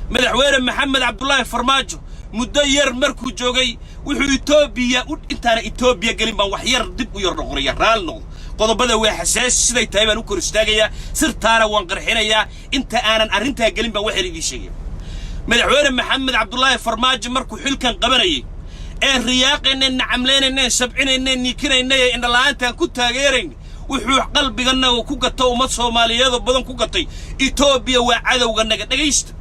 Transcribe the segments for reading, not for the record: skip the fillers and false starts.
Madaxweyne Maxamed Cabdulaahi Farmaajo muddo yar markuu joogay wuxuu Etoobiya u, intaana Etoobiya gelin baan wax yar dib u yar noqonaya. Raali noqdo, qodobada waa xasaasi, siday tahay baan u kor istaagayaa, sirtaana waan qarxinayaa. Inta aanan arrintaa gelin baan waxaan idiin sheegaya. Madaxweyne Maxamed Cabdulaahi Farmaajo markuu xilkan qabanayay een riyaaqaynay, nacamleynaynay, sabcinaynay, niikinaynay ee indhala'aantaan ku taageerayn, wuxuu qalbiganaga ku gato, ummad Soomaaliyeedoo badan ku gatay, Etoobiya waa cadowganaga. Dhegaysta,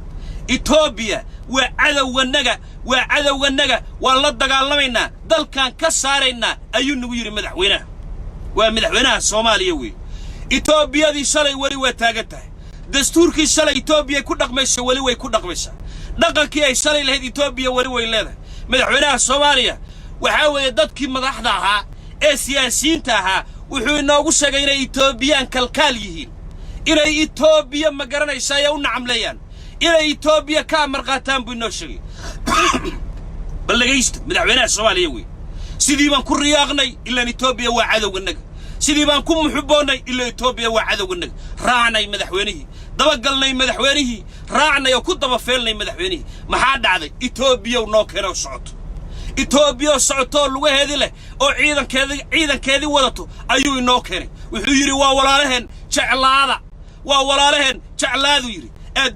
Etoobiya waa cadowganaga, waa cadowganaga, waan la dagaalamaynaa, dalkaan ka saaraynaa, ayuu nagu yidhi madaxweynaha. Waa madaxweynaha Soomaaliya weeye. Etoobiyadii shalay weli waa taagan tahay. Dastuurkii shalay Etoobiya ku dhaqmaysa weli way ku dhaqmaysaa. Dhaqankii ay shalay lahayd Etoobiya weli way leedahay. Madaxweynaha Soomaaliya waxaa weeye dadkii madaxda ahaa ee siyaasiyiinta ahaa wuxuu inoogu sheegay inay Etoobiyaan kalkaal yihiin, inay Etoobiya, ma garanaysaa, ee u nacamleeyaan, inay Etoobiya ka amar qaataan buu inoo sheegay. Bal dhegaysta, madaxweynaha Soomaaliya wey. Sidii baan ku riyaaqnay, ilaan Etoobiya waa cadowganaga. Sidii baan ku muxuboonnay, ilaa Etoobiya waa cadowganaga. Raacnay madaxweynihii, dabagalnay madaxweynihii, raacnay oo ku dabafeelnay madaxweynihii. Maxaa dhacday? Etoobiyow noo keenoo socoto, Etoobiya socotoo lugaheedii leh oo ciidankeedii wadato ayuu inoo keenay. Wuxuu yidhi, "Waa walaalaheen, jeclaada, waa walaalaheen, jeclaaduu" yidhi. Aad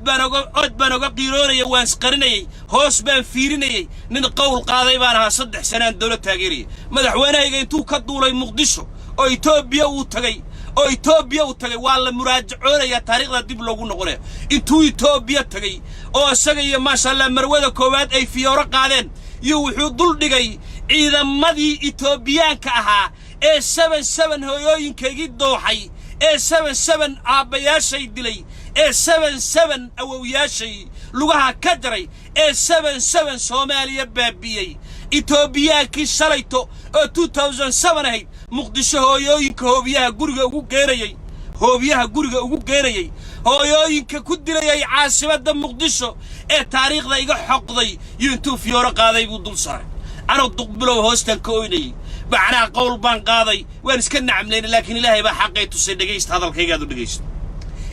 baan oga qiiroonaya, waan isqarinayey, hoos baan fiirinayey. Nin qowl qaaday baan ahaa, 3 sanaan dawlad taageerayay. Madaxweynahayga intuu ka duulay Muqdisho oo Etoobiya uu tagay, oo Etoobiya uu tagay, waa la muraajacoonayaa, taariikhda dib loogu noqonaya. Intuu Etoobiya tagay oo isaga iyo, maasha Allah, marwada koowaad ay fiyooro qaadeen iyo wuxuu dul dhigay ciidamadii Etoobiyaanka ahaa ee 7-7 hooyooyinkaygii dooxay, ee 7-7 aabbayaashay dilay, ee 7-7 awowyaashay lugaha ka jaray, ee 7-7 Soomaaliya baabi'iyey. Etoobiyaankii shalayto oo 2007 ahayd Muqdisho hooyooyinka hoobiyaha guriga ugu geenayey, hoobiyaha guriga ugu geenayey, hooyooyinka ku dilayay caasimadda Muqdisho ee taariikhda iga xoqday iyo intuu fiyooro qaaday buu dul saray. Anoo Duqbilow hoostan ka oynayey. Macnaha qowl baan qaaday, waan iska nacamlaynay, laakiin Ilaahay baa xaqay tusay. Dhegaysta, hadalkaygaadu dhegaysta.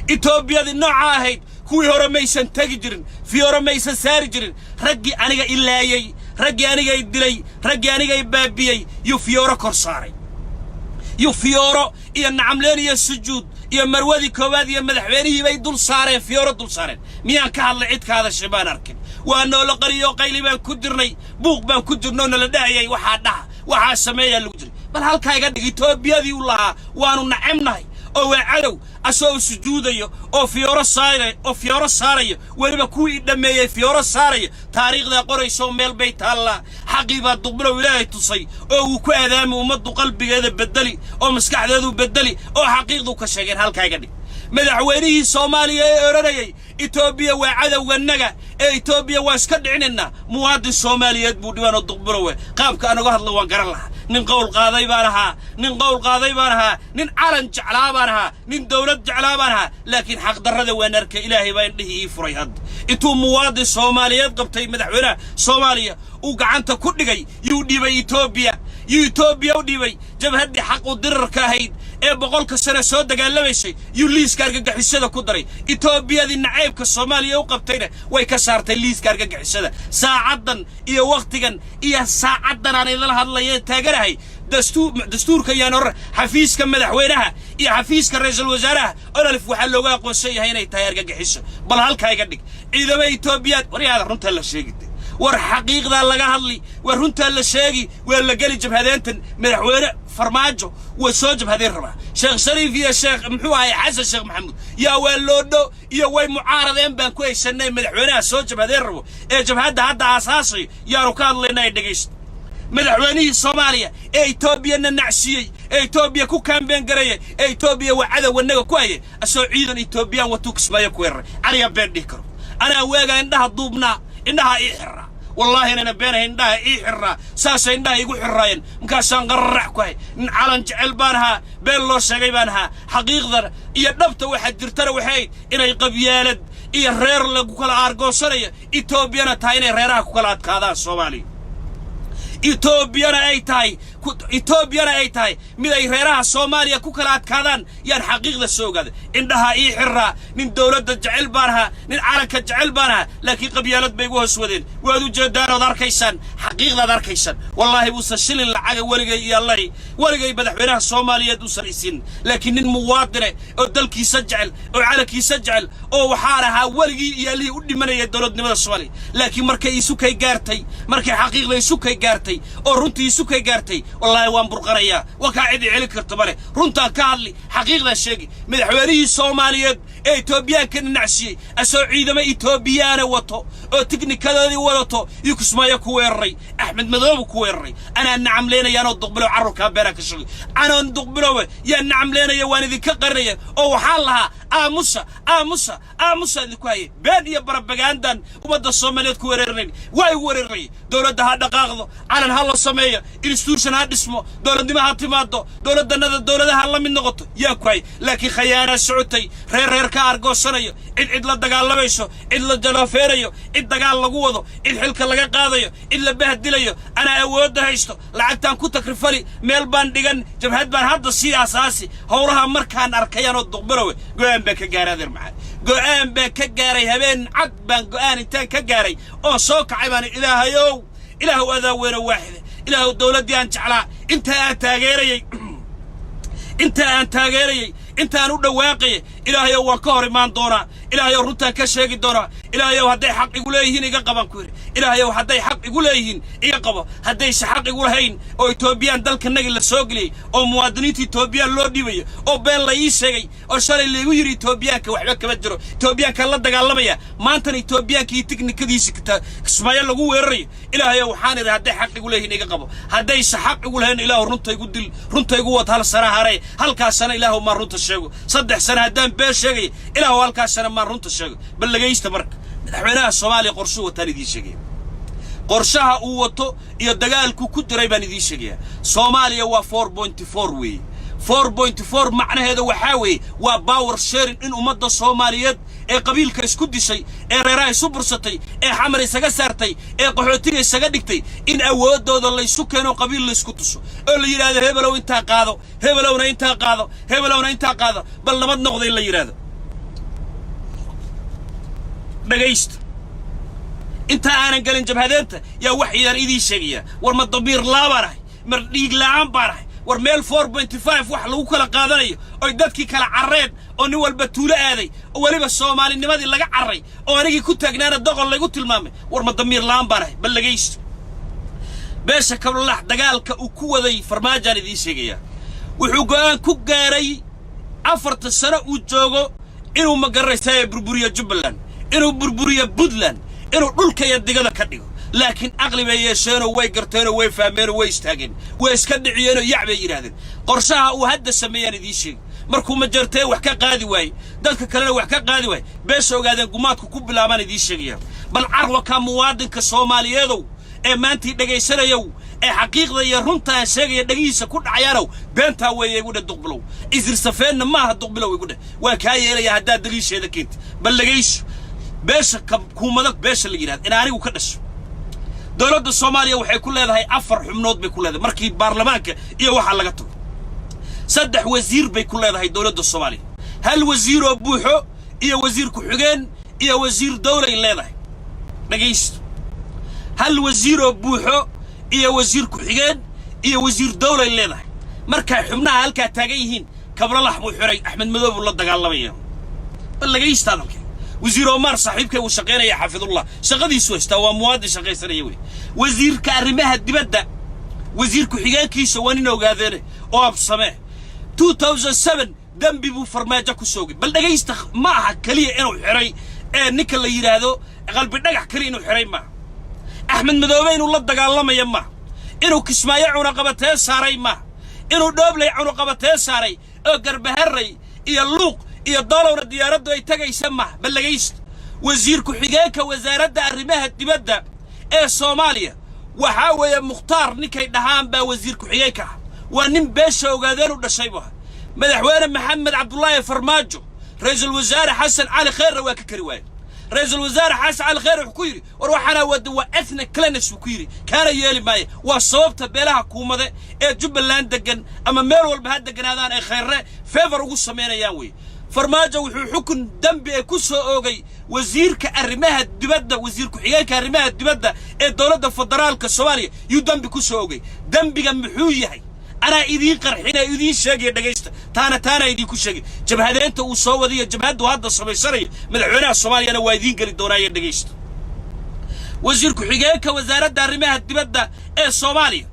Etoobiyadii nooca ahayd kuwii hore maysan tegi jirin, fiyooro maysan saari jirin. Raggii aniga ilaayey, raggii anigay dilay, raggii anigay baabiyey yuu fiyooro kor saaray, yuu fiyooro iyo nacamleen iyo sujuud iyo marwadii koowaad iyo madaxweynihii bay dul saareen, fiyooro dul saareen. Miyaan ka hadlay? Cid ka hadashay baan arkin. Waa noola qariyo, qayli baan ku jirnay, buuq baan ku jirnoo nala dhahayay, waxaa dhaha, waxaa sameeyaa lagu jiray. Bal halkaa iga dhig. Etoobiyadii u lahaa waanu nacabnahay oo waa cadow, asagoo sujuudayo oo fiyooro saaraya, oo fiyooro saarayo, weliba kuwii dhammeeyey fiyooro saaraya, taariikhdaa qorayso, meel bay taallaa. Xaqii baa Duqbilow Ilaahay tusay oo uu ku aadaami ummaddu qalbigeeda bedeli oo maskaxdeedu bedeli oo xaqiiqdu ka sheegeen. Halkaa iga dhig. Madaxweynihii Soomaaliya ee odhanayay Etoobiya waa cadowganaga ee Etoobiya waa iska dhicinaynaa, muwaadin Soomaaliyeed buu dhibaan oo Duqbilowe. Qaabka aan uga hadla waan garan lahaa. Nin qowl qaaday baan ahaa, nin qowl qaaday baan ahaa, nin calan jeclaa baan ahaa, nin dawlad jeclaa baan ahaa, laakiin xaqdarrada waan arkay. Ilaahay baa indhihii ii furay. Hadda intuu muwaadin Soomaaliyeed qabtay madaxweynaha Soomaaliya, uu gacanta ku dhigay, yuu dhiibay Etoobiya, yuu Etoobiya u dhiibay. Jabhaddii xaq u dirarka ahayd ee 100-ka sano soo dagaalamaysay yuu liiska argagixisada ku daray. Etoobiyadii nacaybka Soomaaliya u qabtayna way ka saartay liiska argagixisada. Saacaddan iyo wakhtigan iyo saacaddan aan idinla hadlaya taaganahay, dastuurka yaan oran, xafiiska madaxweynaha iyo xafiiska ra'iisul wasaaraha ONLF waxaa looga aqoonsan yahay inay tahay argagixiso. Bal halkaa iga dhig. Ciidamo Etoobiyaad, waryaada, runtaa la sheegida, war xaqiiqdaa laga hadli, war runtaa la sheegi. Waa la geli jabhadeentan. Madaxweyne Farmaajo way soo jabhadeen rabaa. Sheekh Shariif iyo Sheekh, muxuu ahay, Xasan Sheekh Maxamuud yaa waa loodho iyo way mucaaradeen baan ku haysanay. Madaxweynaha soo jabhadeen rabo ee jabhadda hadda aasaasayo yaanu ka hadlaynaa, ay dhegaysto. Madaxweynihii Soomaaliya ee Etoobiyana nacsiiyey, ee Etoobiya ku kaambeen garaya, ee Etoobiya waa cadowanaga ku hayay, asoo ciidan Etoobiyaan watuu Kismaayo ku weeraray. Aniga been dhihi karo? Anaa weegaa indhaha duubnaa, indhaha ii xirraa, wallaahi inayna beenahay, indhaha ii xirraa, saasay indhaha iigu xirraayeen. Markaasaan qararax ku hay. Nin calan jecel baan ahaa, been loo sheegay baan ahaa. Xaqiiqdan iyo dhabta waxaa jirtana waxay inay qabyaalad iyo reer lagu kala aargoosanayo, Etoobiyana tahay inay reeraha ku kala adkaadaan Soomaaliya, Etoobiyana ay tahay kuwa Etoobiyana ay tahay mid ay reeraha Soomaaliya ku kala adkaadaan yaan xaqiiqda soo ogaaday. Indhaha ii xirraa, nin dowladda jecel baan ahaa, nin calanka jecel baan ahaa, laakiin qabyaalad bay igu hoos wadeen. Waad u jeedaan ood arkaysaan, xaqiiqdaad arkaysaan. Wallaahi buusan shilin lacaga weligay iyo Allahi weligay madaxweynaha Soomaaliyeed uusan isin, laakiin nin muwaadine oo dalkiisa jecel oo calankiisa jecel oo waxaan ahaa weligii iyo Allihii u dhimanaya dowladnimada Soomaaliya. Laakiin markay isukay gaartay, markay xaqiiqda isukay gaartay oo runtii isukay gaartay, wallaahi waan burqanayaa. Waa kaa cidi celin karto male. Runtaan ka hadli, xaqiiqdaa sheegi. Madaxweynihii Soomaaliyeed ee Etoobiyaanka dhinacsiiyey, asoo ciidamo Etoobiyaana wato oo tiknikadoodii wadato iyo Kismaayo ku weeraray, Axmed Madoobe ku weeraray. Anaa nacamleynayaanoo Duqbilow carruurkaa beeraan ka sheegay. Anoon Duqbilowe yaa nacamleynaya, waan idinka qarinaya oo waxaan lahaa aamusa, aamusa, aamusa idinku hayay. Been iyo barabagaandan ummadda Soomaaliyeed ku weerarnayn waa igu weerarnay. Dowladda ha dhaqaaqdo, calan ha la sameeyo, institution ha dhismo, dowladnimo ha timaado, dowladdanada dowladaha la mid noqoto yaa ku hay. Laakiin khayaanaa socotay, reer reer ka argoosanayo, cid cid la dagaalamayso, cid la jaloofeerayo, cid dagaal lagu wado, cid xilka laga qaadayo, cid la bahdilayo. Anaa awoodda haysto, lacagtaan ku takrifali, meel baan dhigan, jabhad baan hadda sii asaasi. Howlaha markaan arkayanoo Duqbilowe, go'aan baan ka gaaray. Adeer maxaa go'aan baan ka gaaray? Habeen cad baan go'aan intaan ka gaaray oon soo kacay baan: Ilaahayow, Ilaahow, adaa weyno waaxide, Ilaahow, dowladdii aan jeclaa, intaa aan taageerayey, inta aan taageerayey, intaan u dhawaaqayay, Ilaahayow, waan ka hor imaan doonaa. Ilaahayow, runtaan ka sheegi doonaa. Ilaahayow, hadday xaq igu leeyihiin iga qaban ku yidhi. Ilaahayow, hadday xaq igu leeyihiin iga qabo. Haddayse xaq igu lahayn oo Etoobiyaan dalkanagii la soo geliyey oo muwaadiniinta Etoobiyaan loo dhiibayo oo been la ii sheegay oo shalay laygu yidhi Etoobiyaanka waxba kama jiro, Etoobiyaanka la dagaalamaya, maantana Etoobiyaanka iyo tiknikadiisa Kismaayo lagu weerarayo, Ilaahayow, waxaan idhi hadday xaq igu leeyihiin iga qabo. Haddayse xaq igu lahayn, Ilaahu, runta igu dil, runta igu wad. Hal sana haray, halkaas sana Ilaahu maan runta sheego. 3 sana haddaan been sheegaya, Ilaahu, halkaas sana maan runta sheego. Bal dhegaysta marka, madaxweynaha Soomaaliya qorshuu wataan idiin sheegaya, qorshaha uu wato iyo dagaalku ku jiray baan idiin sheegayaa. Soomaaliya waa 4.4 weeye. 4.4 macnaheeda waxaa weeye waa power sharing, in ummadda Soomaaliyeed ee qabiilka isku dishay, ee reeraha isu bursatay, ee Xamar isaga saartay, ee qaxootiga isaga dhigtay, in awooddooda laysu keeno, qabiil laysku tuso oo la yidhaahdo hebelow intaa qaado, hebelowna intaa qaado, hebelowna intaa qaado, bal nabad noqda in la yidhaahdo. Dhagaysta, inta aanan gelin jabhadeenta yaa waxyaan idiin sheegayaa. War ma damiir laa baan ahay? Mar dhiig la'aan baan ahay? War meel 4.5 wax lagu kala qaadanayo oy dadkii kala carreen oo nin walba tuulo aaday oo weliba Soomaalinimadii laga carray oo anigii ku taagnaana doqol laygu tilmaamay, war ma damiir la'aan baan ahay? Bal dhagaysto, beesha Kablalax dagaalka uu ku waday Farmaajaan idiin sheegayaa. Wuxuu go'aan ku gaaray 4ta sano uu joogo inuu, ma garanaysaa, burburiyo Jubbaland, inuu burburiyo Puntland, inuu dhulka iyo digada ka dhigo. Laakiin aqli bay yeesheenoo way garteenoo way fahmeenoo way istaageen, way iska dhiciyeenoo yac bay yidhahdeen. Qorshaha uu hadda sameeyaan idiin sheegay. Markuu Majartee wax ka qaadi waaye, dadka kalena wax ka qaadi waaye, beesha Ogaadeen gumaadku ku bilaabaan idiin sheegaya. Bal carwaka muwaadinka Soomaaliyeedow ee maantii dhegaysanayow ee xaqiiqda iyo runta aan sheegaya dhegihiisa ku dhacayaanow, beentaa weeye igu dheh Duqbilow, isirsafeenna maaha Duqbilow igu dheh, waa kaa yeelaya haddaad daliisheeda keenta. Bal dhegayso, beesha kuumada, beesha la yidhahda in anigu ka dhasho, dowladda Soomaaliya waxay ku leedahay afar xubnood bay ku leedahay. Markii baarlamaanka iyo waxaa laga tago, saddex wasiir bay ku leedahay dowladda Soomaaliya. Hal wasiir oo buuxo iyo wasiir ku-xigeen iyo wasiir dowlay leedahay. Dhegaysto, hal wasiir oo buuxo iyo wasiir ku-xigeen iyo wasiir dowlay leedahay. Markay xubnaha halkaa taagan yihiin, Kablalax buu xiray, Axmed Madow buu la dagaalamaya. Bal dhagaysta hadalkay. Wasiir Omar saaxiibkay uu shaqaynaya, xaafidullah, shaqadiisu haystaa, waa muwaadin shaqaysanaya wey. Wasiirka arrimaha dibadda, wasiir ku-xigeenkiisa waa nin Ogaadeene oo Absamee. 2007 dembi buu Farmaajo ku soogay. Bal dhegaysta, ma aha keliya inuu xiray ee ninka la yidhaahdo Qalbi Dhagax keliya inuu xiray maaha, Axmed Madoobe inuu la dagaalamaya maaha, inuu Kismaayo cunaqabatee saaray maaha, inuu Dhoobley cunaqabatee saaray oo Garbaharray iyo Luuq iyo Doolowna diyaaraddu ay tegaysa maaha. Bal dhegaysta, wasiir ku-xigeenka wasaaradda arrimaha dibadda ee Soomaaliya waxaa weeye Mukhtaar ninkay dhahaan baa wasiir ku-xigeenka ah. Waa nin beesha Ogaadeen u dhashay bu ahaa. Madaxweyne Maxamed Cabdulaahi Farmaajo, ra'iisul wasaare Xasan Cali Kheerna waa ka kari waaye. Ra-iisul wasaare Xasan Cali Kheyr wuxuu ku yidhi, war waxaana wada waa ethnic cleanse buu ku yidhi, kaana yeeli maayo. Waa sababta beelaha Kuumade ee Jubbaland degan ama meel walba ha deganaadaan ay Khayre favor ugu samaynayaan wey. Farmaajo wuxuu xukun dembi ee ku soo oogay wasiirka arrimaha dibadda, wasiir ku-xigeenka arrimaha dibadda ee dowladda federaalka Soomaaliya yuu dembi ku soo oogay. Dembiga muxuu yahay? Anaa idiin qarxinaya, idiin sheegaya, dhegaysta. Taana idinku sheegay jabhadeenta uu soo wadayo, jabhaddu hadda samaysanayo madaxweynaha Soomaaliyana waa idiin geli doonaayo, dhegaysta. Wasiir ku-xigeenka wasaaradda arrimaha dibadda ee Soomaaliya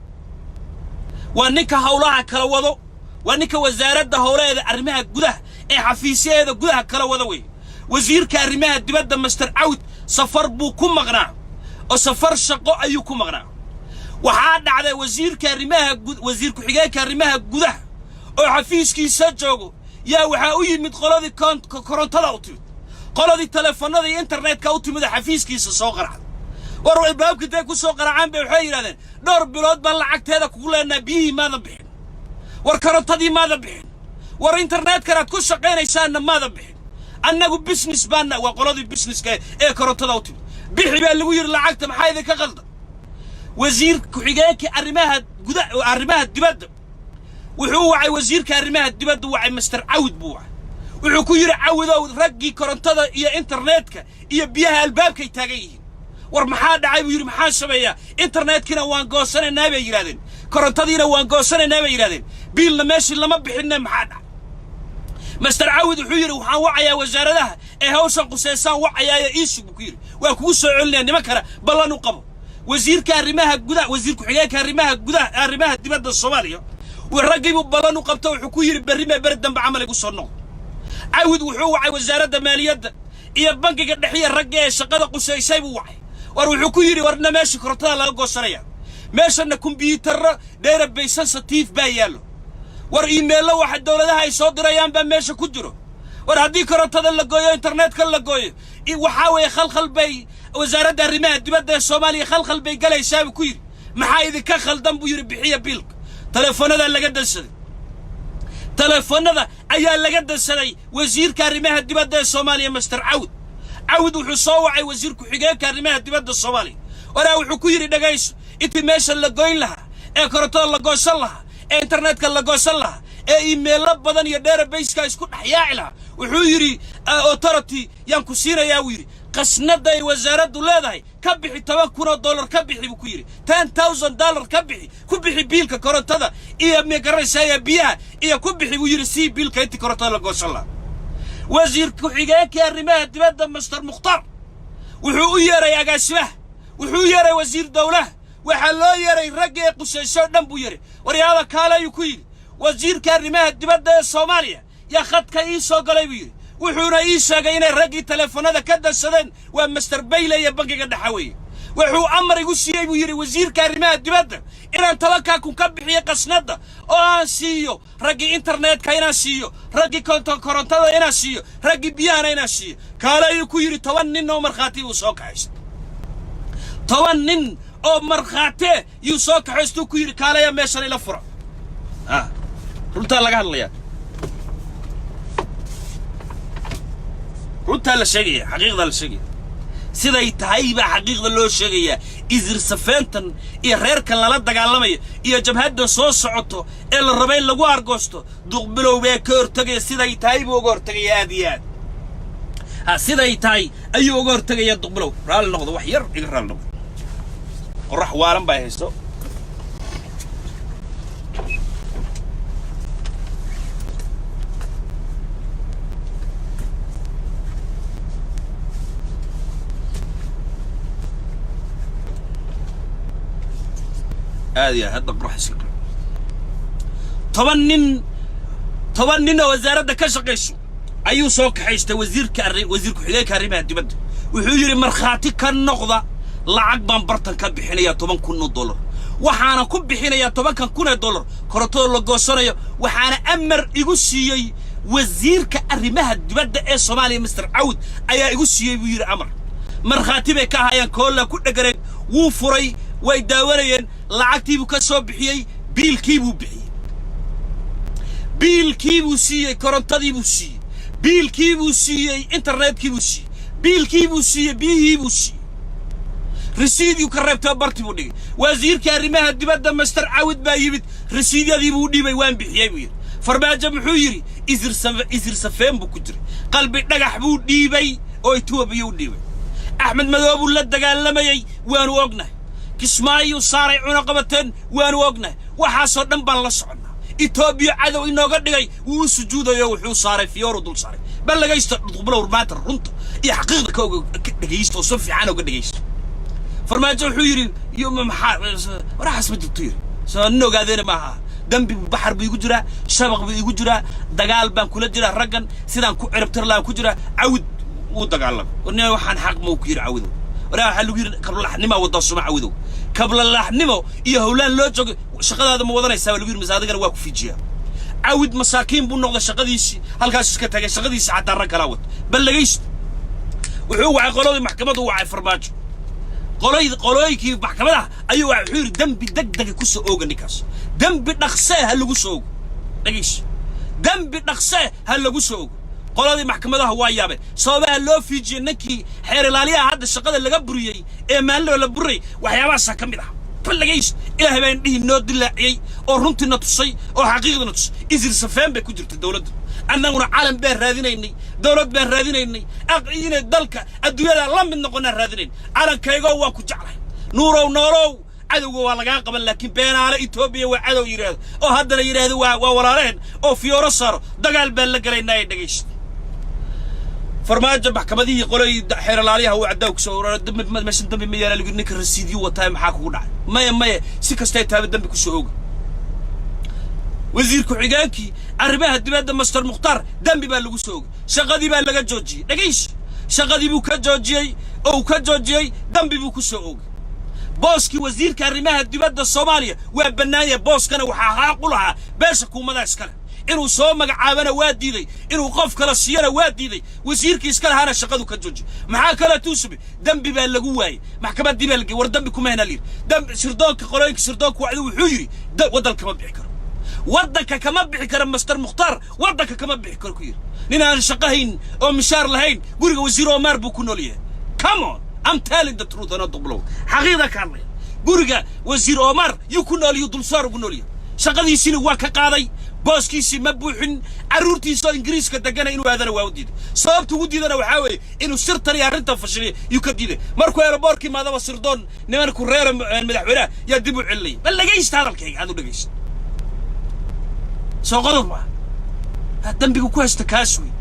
waa ninka howlaha kala wado, waa ninka wasaaradda howlaheeda arrimaha gudaha ee xafiisyaheeda gudaha kala wada wey. Wasiirka arrimaha dibadda Mister Cawd safar buu ku maqnaa, oo safar shaqo ayuu ku maqnaa. Waxaa dhacday wasiirka arrimaha, wasiir ku-xigeenka arrimaha gudaha oo xafiiskiisa joogo yaa waxaa u yimid qoladii korontada u timid, qoladii teleefanada iyo internetka u timid oo xafiiskiisa soo qaracday. War albaabka intay ku soo qaracaan bay waxay yidhahdeen, dhowr bilood baan lacagteeda kugu leenaha, biyihii maadan bixin, war korontadii maadan bixin, war internetkanaad ku shaqaynaysaanna maadan bixin, annagu business baana. Waa qoladii businesska ee korontada u timid. Bixi baa lagu yidhi lacagta, maxaa idinka qaldan? Wasiir ku-xigeenkii arrimaha guda, arrimaha dibadda wuxuu wacay wasiirka arrimaha dibadda, wacay Mister Cawid buu wacay. Wuxuu ku yidhi, Cawidow, raggii korontada iyo internetka iyo biyaha albaabkay taagan yihiin, war maxaa dhacay? Buu yidhi. Maxaan sameeyaa? Internetkiina waan goosanaynaa bay yidhahdeen, korontadiina waan goosanaynaa bay yidhahdeen, biilna meeshii lama bixinne, maxaa dhacay? Mister Cawid wuxuu yidhi, waxaan wacayaa wasaaradaha ee hawshan quseysaan wacayaayo, iisug buu ku yidhi, waa kugu soo celinaya. Nimankana ballan u qabo. Wasiirka arrimaha gudaha, wasiir ku-xigeenka arrimaha gudaha, arrimaha dibadda Soomaaliya raggiibuu ballan u qabto, wuxuu ku yidhi, berri mee beri dambe camal igu soo noqdo. Cawid wuxuu wacay wasaaradda maaliyadda iyo bankiga dhexiya, ragga ee shaqada qusaysay buu wacay. War wuxuu ku yidhi, warna meesha korontada laga goosanaya, meeshana kombyuutarro database sensitive baa yaallo, war emailo waxa dowladaha ay soo dirayaan baa meesha ku jiro, war haddii korontada la gooyo, internetka la gooyo, waxaa weeye khalkhal bay wasaaradda arrimaha dibadda ee Soomaaliya khalkhal bay galaysaa buu ku yidhi. Maxaa idinka khaldan? Buu yidhi. Bixiya biilka. Teleefoonada laga dansaday, teleefoonada ayaa laga dansaday wasiirka arrimaha dibadda ee Soomaaliya Mister Cawd. Cawid wuxuu soo wacay wasiir ku-xigeenka arrimaha dibadda Soomaaliya. Waraa wuxuu ku yidhi, dhegayso, intii meesha la goyn lahaa ee korontada la goosan lahaa ee internetka la goosan lahaa ee emailo badan iyo databaseka isku dhex yaaci lahaa, wuxuu yidhi, authority yaan ku siinayaa, buu yidhi, qasnada ay wasaaraddu leedahay ka bixi $10,000 ka bixi, buu ku yidhi. $10,000 ka bixi, ku bixi biilka korontada iyo magaraysaaya biyaha iyo ku bixi, buu yidhi, sii biilka intii korontada la goosan lahaa. Wasiir ku-xigeenkii arrimaha dibadda Mister Mukhtaar wuxuu u yeeray agaasimaha, wuxuu u yeeray wasiir dowlaha, waxaa loo yeeray ragga ee qusaysoo dhan buu yeeray. Waryaada kaale, ayuu ku yidhi, wasiirka arrimaha dibadda ee Soomaaliya yaa khadka ii soo galay, buu yidhi, wuxuuna ii sheegay inay raggii teleefanada ka dansadeen, waa Mister Bayle iyo bankiga dhexa weeye. Wuxuu amar igu siiyey, buu yidhi, wasiirka arrimaha dibadda inaan 10,000 ka bixiyo qasnadda oo aan siiyo raggii internetka, inaan siiyo raggii korontada, inaan siiyo raggii biyahana inaan siiyo. Kaale, ayuu ku yidhi. 10 nin oo markhaati uu soo kaxaystay, 10 nin oo markhaatee yuu soo kaxaystuu ku yidhi, kaalaya meeshan ila fura. Runtaa laga hadlayaa, runtaa la sheegaya, xaqiiqdaa la sheegaya, siday tahay baa xaqiiqda loo sheegayaa. Isir safeentan iyo reerkan lala dagaalamayo iyo jabhadda soo socoto ee la raba in lagu argoosto, Duqbilow baa ka hortegaya. Siday tahay buu uga hortegaya, aad iyo aad. Ha, siday tahay ayuu uga hortegaya Duqbilow. Raalli noqdo, wax yar iga raalli noqdo, qorrax waalan baa haysto. Aad iyo aad hadda qorax iska. 10 nin, 10 nin oo wasaaradda ka shaqayso ayuu soo kaxaystay wasiirka arri, wasiir ku-xigeenka arrimaha dibadda. Wuxuu yidhi, markhaati ka noqda, lacag baan bartan ka bixinayaa, $10,000. Waxaana ku bixinayaa 10,000 ee dollar korontada la goosanayo, waxaana amar igu siiyey wasiirka arrimaha dibadda ee Soomaaliya, Mister Cawd ayaa igu siiyey, buu yidhi, amar. Markhaati bay ka ahayaan, koolla ku dheganayd, wuu furay, way daawanayeen. Lacagtiibuu ka soo bixiyey, biilkiibuu bixiyey, biilkiibuu siiyey, korontadiibuu siiyey, biilkiibuu siiyey, internetkiibuu siiyey. Biilkii buu siiyey, biyihii buu siiyey, rasiidii ka reebtay, barti buu dhigay. Wasiirka arrimaha dibadda Mister Cawid baa yimid, rasiidyadii buu u dhiibay. "Waan bixiyey," buu yidhi. Farmaajo muxuu yidhi? Isir safeen buu ku jiray. Qalbi Dhagax buu dhiibay oo Etoobiya u dhiibay. Axmed Madoob buu la dagaalamayey, waanu ognahay. Kismaayuu saaray cunaqabateen, waanu ognahay. Waxaasoo dhan baan la soconnaa. Etoobiya cadow inooga dhigay, wuu u sujuudayo, wuxuu saaray fiyooru dul saaray. Bal dhagaysta, Duqbilow, maanta runta iyo xaqiiqda ka oga, ka dhegaysta oo si fiican oga dhegaysta. Farmaajo wuxuu yidhi, yo maxaa waraxaas ma jirto, yidhi. Soo nin ogaadeena maaha. Dembi baxar buu igu jiraa, shabaq buu igu jiraa, dagaal baan kula jiraa raggan, sidaan ku ciribtir lahaan ku jiraa. Cawid wuu dagaalamay. Warnima waxaan xaq ma ku yidhi Cawidow? Waraa waxaa lagu yidhi kablalaxnima wadaa suma. Cawidow, kablalaxnimo iyo howlaan loo joogo, shaqadaada ma wadanaysaa baa lagu yidhi, mise adigana waa ku fiijiyaa? Cawid masaakiin buu noqday, shaqadiisii halkaas iska tagay, shaqadiisii xataa rag kalaa wato. Bal dhegaysta, wuxuu wacay qoladii maxkamaddu, wacay Farmaajo qolooyinkii maxkamadaha ayuu wacay. Wuxuu yidhi, "Dembi deg dega ku soo ooga ninkaas, dembi dhaqsee ha lagu soo ogo." Dhegayso, dembi dhaqsee ha lagu soo ogo. Qoladii maxkamadaha waa yaabeen sababaha loo fiijiyey ninkii xeer ilaaliyaha hadda shaqada laga buriyey ee maalinoo la buray. Waxyaabahaasaa ka mid ah. Bal dhegayso, Ilaahay baa indhihii noo dilaaciyey oo runtiina tusay oo xaqiiqdina tusay. Isir safeen bay ku jirta dowladda. Annaguna calan baan raadinaynay, dowlad baan raadinaynay, inay dalka adduunyada la mid noqonaan raadinayn. Calankaygoo, waan ku jeclahay. Nuurow, noolow. Cadowga waa lagaa qaban, laakiin beenaale Etoobiya waa cadow yidhaahdo oo haddana yidhaahdo waa walaalehen oo fiyooro saaro, dagaal baan la galaynaa ee dhegaysta. Farmaajo maxkamadihii qolay xeeralaaliyaha uu cadaaw kusoo ururay. Dambi meeshan dambi ma yaala lagu. Ninka rasiidyo wataa, maxaa kugu dhacay? Maya, maya, si kastay taaba dambi kusoo oga. Wasiir ku-xigeenkii arrimaha dibadda Mister Mukhtaar dembi baa lagu soo ogay, shaqadii baa laga joojiyey. Dhegaysi, shaqadii buu ka joojiyey oo uu ka joojiyey, dembi buu ku soo oogay. Booskii wasiirka arrimaha dibadda Soomaaliya waa bannaanya. Booskana waxaa xaaq u lahaa beesha kuumadaa iskale. Inuu soo magacaabana waa diiday, inuu qof kale siiyana waa diiday. Wasiirkii iska lahaana shaqadu ka joojiyey. Maxaa kale tuusube? Dembi baa lagu waayey, maxkamaddii baa lagey. "War dembi kuma hena," layidhi. Dembi sirdoonka, qolooyinka sirdoonka wacdu wuxuu yidhi, "Waddanka kama bixi karo, waddanka kama bixi karo. Mister Mukhtaar waddanka kama bixi karo," ku yidhi. Nin aan shaqo hayn oo mishaar lahayn, guriga wasiir Omar buu ku nool yahay. Come on, I'm telling the truth, anoo Duqbilow xaqiiqda ka hadlaya. Guriga wasiir Omar yuu ku nool yuu dulsaar ugu nool yahay. Shaqadiisiina waa ka qaaday, booskiisii ma buuxin. Carruurtiisa oo Ingiriiska degana inuu aadana waa u diiday. Sababta ugu diidana waxaa weeye inuu sirtan iyo arrintan fashiliya yuu ka diiday. Markuu airportka imaadaba sirdoon nimanku reera madaxweynaha yaa dib u celinaya. Bal dhegaysta hadalkayga, aad u dhegaysta. Soo qodob ma dembiga ku haysta kaas wey.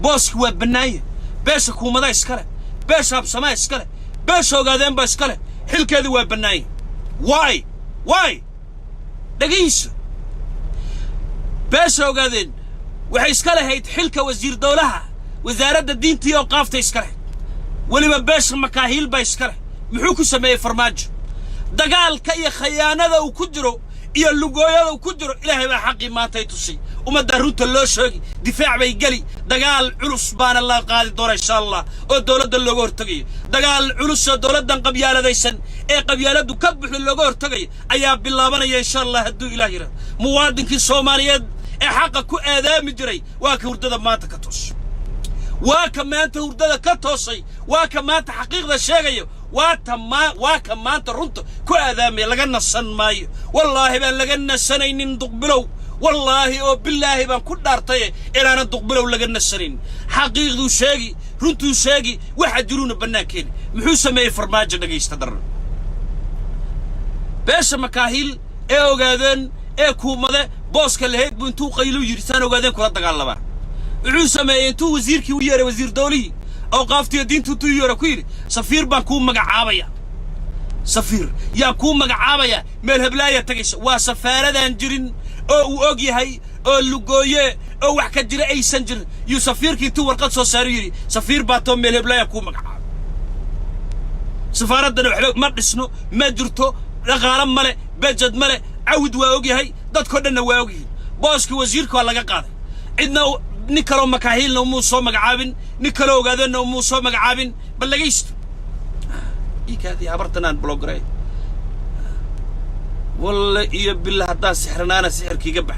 Booski waa bannaanya. Beesha kuumadaa iskale, beesha Absamaa iskale, beesha Ogaadeen baa iskale. Xilkeedu waa bannaanya. Why, why? Dhegayso, beesha Ogaadeen waxay iska lahayd xilka wasiir dowlaha wasaaradda diinta iyo awqaafta iska leh. Weliba beesha Makaahiil baa iska leh. Muxuu ku sameeyey Farmaajo? Dagaalka iyo khayaanada uu ku jiro iyo lugooyada uu ku jiro, Ilaahay baa xaqii maantay tusay. Ummadda runta loo sheegi, difaac bay geli. Dagaal culus baana la qaadi doona insha Allah oo dowladda looga hortegayo. Dagaal culus oo dowladdan qabyaaladaysan ee qabyaaladdu ka buxdo looga hortegayo ayaa bilaabanaya insha Allah, hadduu Ilaah yidhahdo. Muwaadinkii Soomaaliyeed ee xaqa ku aadaami jiray waa ka hurdada maanta ka toos, waa ka maanta hurdada ka toosay, waa ka maanta xaqiiqda sheegayo, waa ka maanta runta ku aadaamaya. Laga nasan maayo, wallaahi baan laga nasanaynin Duqbilow. Wallaahi oo bilaahi baan ku dhaartaye inaanan Duqbilow laga nasanayn. Xaqiiqduu sheegi, runtuu sheegi, waxa jiruuna bannaankeeni. Muxuu sameeyey Farmaajo? Dhegaysta daran. Beesha Makaahiil ee Ogaadeen ee Kuumade booska lahayd buu intuu qaylu yidhi, "Saan Ogaadeen kula dagaalamaa." Wuxuu sameeyey intuu wasiirkii u yeeray, wasiir dowlihii awqaaftiyo diintu intuu yeeray, ku yidhi, "Safiir baan kuu magacaabaya, safiir yaa kuu magacaabaya, meel heblaaya tagaysa." Waa safaaradaan jirin oo uu og yahay oo lugooye oo wax ka jira aysan jirin yuu safiirkii intuu warqad soo saaru yidhi, "Safiir baa too, meel heblaaya kuu magacaabay." Safaaraddana waxba ma dhisno, ma jirto, dhaqaalo male, budget male. Cawid waa og yahay, dadkoo dhanna waa og yihiin. Booskii wasiirka waa laga qaaday. Cidna nin kaloo Makaahiilna umuu soo magacaabin, nin kaloo Ogaadeenna umuu soo magacaabin. Bal dhegaysto, iikaadii habartan aan block garay. Walle iyo billa, haddaan sixranaana sixirkiiga bax.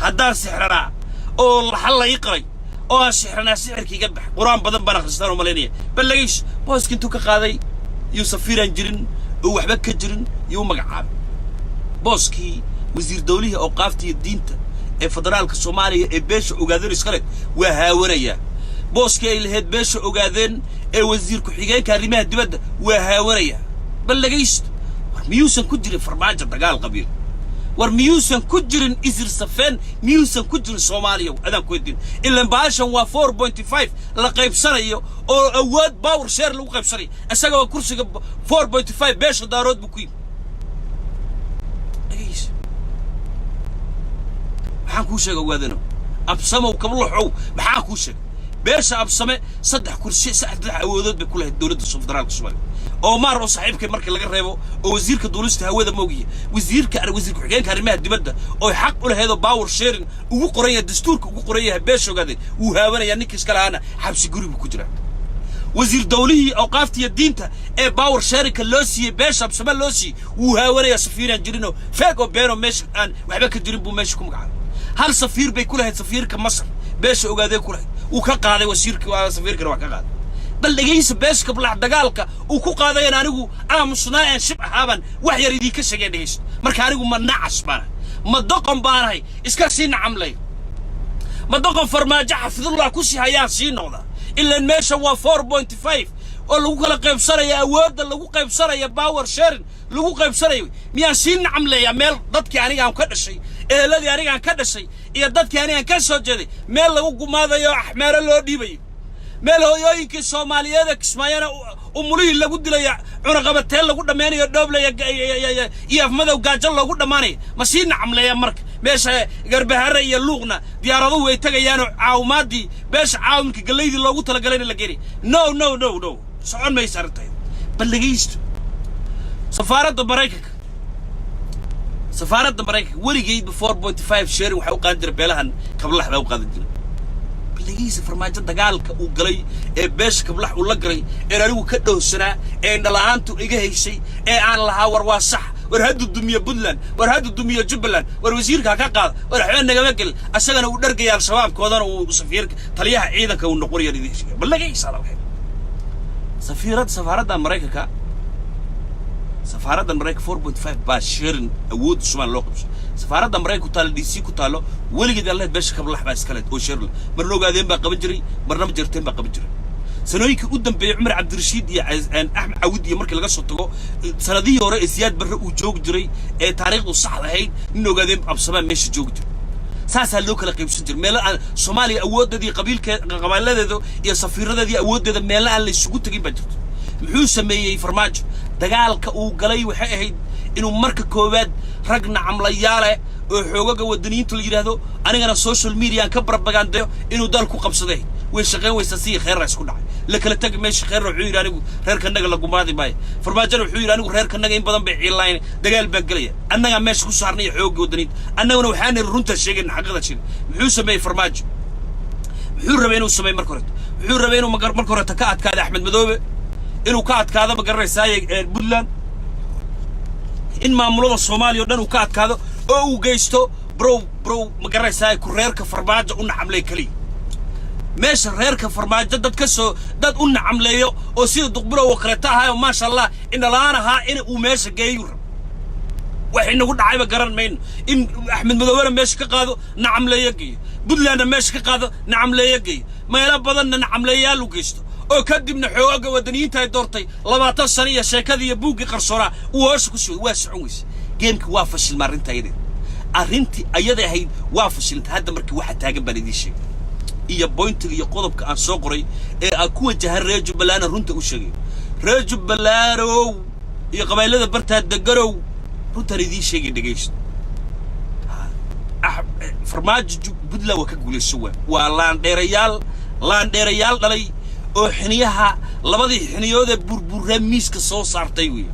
Haddaan sixranaa oo laxal la ii qalay. Oo aan sixranaa, sixirka iga bax, Qur-aan badan baan akhristaan oo malaynaya. Bal lagaysh, booska intuu ka qaaday yuu safiiraan jirin oo waxba ka jirin yuu magacaabay booskii wasiir dawlihii awqaafta iyo diinta ee federaalka Soomaaliya ee beesha Ogaadeen iskale. Waa haawanayaa booskii ay lahayd beesha Ogaadeen ee wasiir ku-xigeenka arrimaha dibadda. Waa haawanayaa. Bal dhegaysto, war miyuusan ku jirin Farmaajo dagaal qabiil? War miyuusan ku jirin isir safeen? Miyuusan ku jirin? Soomaaliya adaan ku weydiin. Ilan baashan waa 4.5 la qaybsanayo oo awood power share lagu qaybsanayo. Isagoo kursiga 4.5 beesha Daarood buu ku yimi. Dhegayso, maxaan kuu sheega? Ogaadano Absamow, Kablaxow, maxaan kuu sheegay? Beesha Absame saddex kursi, saddex awoodood bay ku lahayd dowladda federaalka Soomaaliya. Oomaar oo saaxiibkay markii laga reebo oo wasiirka duulista hawada moogiya, wasiirka, wasiir ku-xigeenka arrimaha dibadda oo xaq u lahayd oo power sharing ugu qoran yahay, dastuurka ugu qoran yahay beesha Ogaadeen, wuu haawanayaa. Ninka iska lahaana xabsi guri buu ku jiraa. Wasiir dawlihii awqaafta iyo diinta ee power sharingka loo siiyey, beesha Absame loo siiyey, wuu haawanayaa. Safiiraan jirinoo feeg oo beenoo meesha aan waxba ka jirin buu meesha ku magacaabay. Hal safiir bay ku lahayd, safiirka Masar beesha Ogaadee ku lahayd, wuu ka qaaday wasiirka, safiirkana waa ka qaaday. Bal dhegaysa, beesha Kablax dagaalka uu ku qaadayan anigu aamusnaa aan shib ahaaban wax yar idinka sheegeen. Dhegaysa, marka anigu ma nacas baanahay? Ma doqon baanahay? Iska sii nacamlay? Ma doqon Farmaajo xafidullah ku sii hayaan sii noqda? Ilaan meesha waa 4.5 oo lagu kala qaybsanaya awoodda, lagu qaybsanaya power sharing lagu qaybsanayo. Miyaan sii nacamleeyaa meel dadkii aniga aan ka dhashay, eheladii aniga aan ka dhashay iyo dadkii aniga aan ka soo jeeday meel lagu gumaadayo, Axmeero loo dhiibayo, meel hooyooyinkii Soomaaliyeed ee Kismaayana umulihii lagu dilaya, cunaqabateen lagu dhammaynayo, Dhooblaya iyo Afmadow gaajo loogu dhammaanayo? Ma sii nacamleeya? Marka meesha Garbahare iyo Luuqna diyaaraduhu way tegayaanoo caawimaadii beesha caawinka gallaydii loogu talagalayna la geenay. No, no, no, no, socon maysa arrintayda. Bal dhegaysto, safaaradda Maraykanka, safaaradda Maraykanka weligeydba 4.5 sharing waxay u qaadan jiray beelahan Kablax baa u qaadan jiray. Balligiisa, Farmaajo dagaalka uu galay ee beesha Kablax uu la galay een anigu ka dhowrsanaa ee indhala-aantu iga haysay ee aan lahaa, war waa sax, war haddu dumiyo Puntland, war haddu dumiyo Jubbaland, war wasiirka ha ka qaada, war waxba nagama gelin, asagana uu dhargaya, Al-Shabaabkoodana uu safiirka taliyaha ciidanka uu noqonayo idin sheegay. Ballagaysa hadalkayga, safaaradda Maraykanka, safaaradda Maraykanka 4.5 baa sharing awoodda Soomaaliya loo qabso. Safaaradda Maraykanka ku taalo DC ku taalo, weligeed Allahed beesha Kablax baa iska leed oo sharing. Marna Ogaadeen baa qaban jiray, marna Majarteen baa qaban jiray. Sanooyinkii u dambeeyey Cumar Cabdirashiid iyo Axmed Cawid iyo markii laga soo tago, sanadihii hore ee Siyaad Barre uu joogi jiray ee taariikhdu saxda ahayd, nin Ogaadeen Absamaa meesha joogi jiray. Saasaa loo kala qaybsan jiray. Meelo aan Soomaaliya awooddeedii qabiilkee, qabaaladeeda iyo safiiradeedii awooddeeda meelo aan la isugu tegin baa jirto. Muxuu sameeyey Farmaajo? Dagaalka uu galay waxay ahayd inuu marka koowaad rag nacamlayaale oo xoogaga wadaniyiinta la yidhaahdo, anigana social media aan ka barbagandayo, inuu dal ku qabsaday. Way shaqayn weysaa. Sidii Kheerra isku dhacay, la kala tegi meesha. Kheerra wuxuu yidhi, anigu reerkanaga la gumaadi maayo. Farmaajona wuxuu yidhi, anigu reerkanaga in badan bay ciilayn, dagaal baan gelaya. Annagaa meesha ku saarnay xoogga wadaniinta. Annaguna waxaan niri runtaa sheegayna, xaqiiqda sheegay. Muxuu sameeyey Farmaajo? Muxuu rabay inuu sameeyo marka horeto? Wuxuu rabay inuu marka horeto ka adkaado Axmed Madoobe, inuu ka adkaado, ma garanaysaaye, Puntland, in maamulada Soomaaliya o dhan uu ka adkaado oo uu geysto brow brow, ma garanaysaaye, ku reerka Farmaajo u nacamlay keliya meesha reerka Farmaajo dad ka soo dad u nacamleeyo oo sida Duqbilow oo kaleeta ahaayoo, maasha Allah, indhalaan ahaa, in uu meesha geeyu rabo. Wax inagu dhacayba garan mayno. In Axmed Madoobena meesha ka qaado, nacamleeyo geeyo, Puntlandna meesha ka qaado, nacamleeyo geeyo, meelo badanna nacamleeyaal u geysto, oo kadibna xoogaga wadaniyiinta ay doortay 20 sano iyo sheekadii iyo buuggii qarsoonaa uu hoosha ku sii wado. Waa socon weyse geemkii, waa fashilma arrinta ayadeed. Arrintii ayada ahayd waa fashilantay. Hadda markii waxa taagan baan idiin sheegay iyo pointiga iyo qodobka aan soo qoray ee aan ku wajahan reer Jubbalandna runta u sheegay. Reer Jubbalandow iyo qabaylada bartaa deganow, runtaan idiin sheegay, dhegaysto. Farmaajo Puntland waa ka guulayso. Waa laandheerayaal, laandheerayaal dhalay oo xiniyaha, labadii xiniyood ee burburaa miiska soo saartay wey.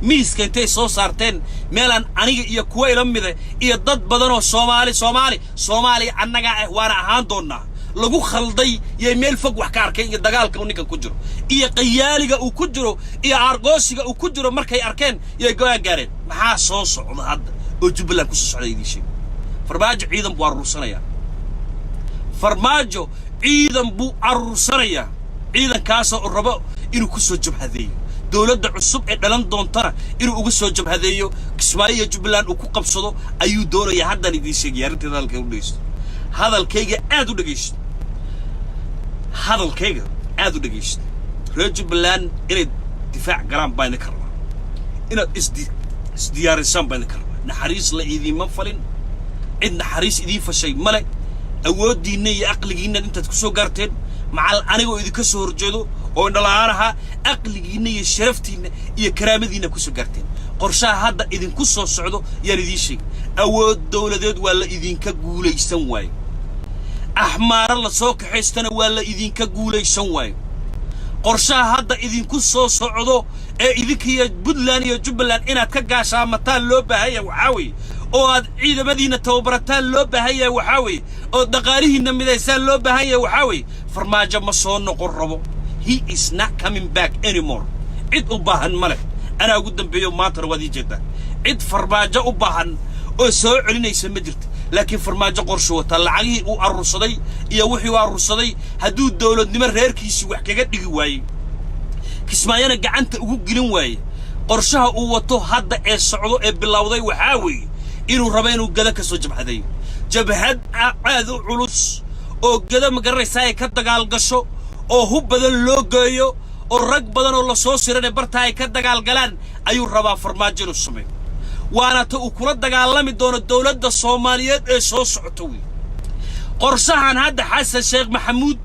Miiska intay soo saarteen meelaan aniga iyo kuwa ila mida iyo dad badan oo Soomaali, Soomaali, Soomaaliya annagaa ah, waana ahaan doonnaa, lagu khalday yay meel fog wax ka arkeen iyo dagaalka uu ninkan ku jiro iyo qayaaliga uu ku jiro iyo aargoosiga uu ku jiro. Markay arkeen yay go'aan gaareen. Maxaa soo socda hadda oo Jubbaland kusoo socda? Idiin sheeg. Farmaajo ciidan buu aruursanayaa. Farmaajo ciidan buu aruursanayaa, ciidankaasoo uu rabo inuu ku soo jabhadeeyo dowladda cusub ee dhalan doontana, inuu uga soo jabhadeeyo Kismaayo iyo Jubbaland uu ku qabsado ayuu doonayaa. Haddaan idiin sheegaya arrinteeda. Hadalkayga u dhegeysto, hadalkayga aad u dhegeysto, hadalkayga aad u dhegeysto. Reer Jubbaland inay difaac galaan baa idinka rabaa, inaad isdiyaarisaan baa idinka rabaa. Naxariis la idiinma falin, cid naxariis idiin fashay male. Awooddiinna iyo aqligiinna intaad ku soo gaarteen, macal anigoo idinka soo horjeedo oo indhala'aan ahaa, aqligiinna iyo sharaftiinna iyo karaamadiinna ku soo gaarteen. Qorshaha hadda idinku soo socdo yaan idiin sheegay. Awood dowladeed waa la idinka guulaysan waayo, Axmaaro la soo kaxaystana waa la idinka guulaysan waayo. Qorshaha hadda idinku soo socdo ee idinkiiyo Puntland iyo Jubbaland inaad ka gaashaamataan loo baahan yahay waxaa weeye, oo aad ciidamadiinna tababarataan loo baahan yahay waxaa weeye, oo dhaqaalihiinna midaysaan loo baahan yahay waxaa weeye: Farmaajo ma soo noqon rabo. He is not coming back anymore. Cid u baahan ma leh. Anaa ugu dambeeyo, maantana waad ii jeedaa. Cid Farmaajo u baahan oo soo celinaysa ma jirto. Laakiin Farmaajo qorshu wataa. Lacagihii uu arursaday iyo wixii uu arursaday, hadduu dowladnimo reerkiisii wax kaga dhigi waayey, Kismaayana gacanta ugu gelin waaye, qorshaha uu wato hadda ee socdo ee bilowday waxaa weeye inuu rabo inuu Gada ka soo jabhadeeyo, jabhad aad u culus oo Gada, ma garanaysaa, ay ka dagaal gasho, oo hub badan loo geeyo, oo rag badan oo lasoo sirane bartaa ay ka dagaalgalaan ayuu rabaa Farmaajo inuu sameeyo. Waana ta uu kula dagaalami doono dowladda Soomaaliyeed ee soo socota wey. Qorshahan hadda Xasan Sheekh Maxamuud